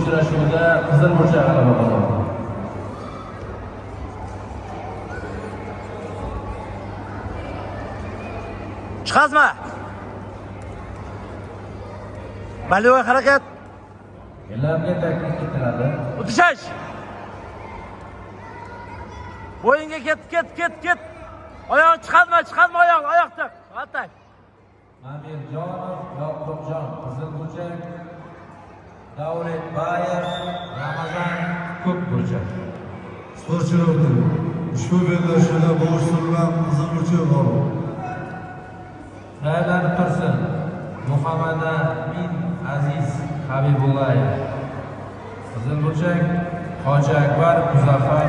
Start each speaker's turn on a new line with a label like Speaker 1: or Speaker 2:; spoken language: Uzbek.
Speaker 1: Uchrashuvda qizil burchak g'alaba qozondi.
Speaker 2: Chiqazma. Болевой harakat.
Speaker 1: Gilamga taklif etiladi.
Speaker 2: Utishash. Bo'yinga ket, ket, ket, ket. Oyoq chiqarma, chiqarma oyoq, oyoq tiq. Atak.
Speaker 1: Amirjonov Yoqubjon qizil burchak, Davletbayev Ramazan ko'k burchak.
Speaker 3: Sportchilar, ushbu bellashuvda bo'sh surilgan qizil burchak g'olib.
Speaker 1: Tayyorlanib tursin. Muhammadamin Aziz Habibullayev. Qizil burchak, Hoji Akbar Muzaffar.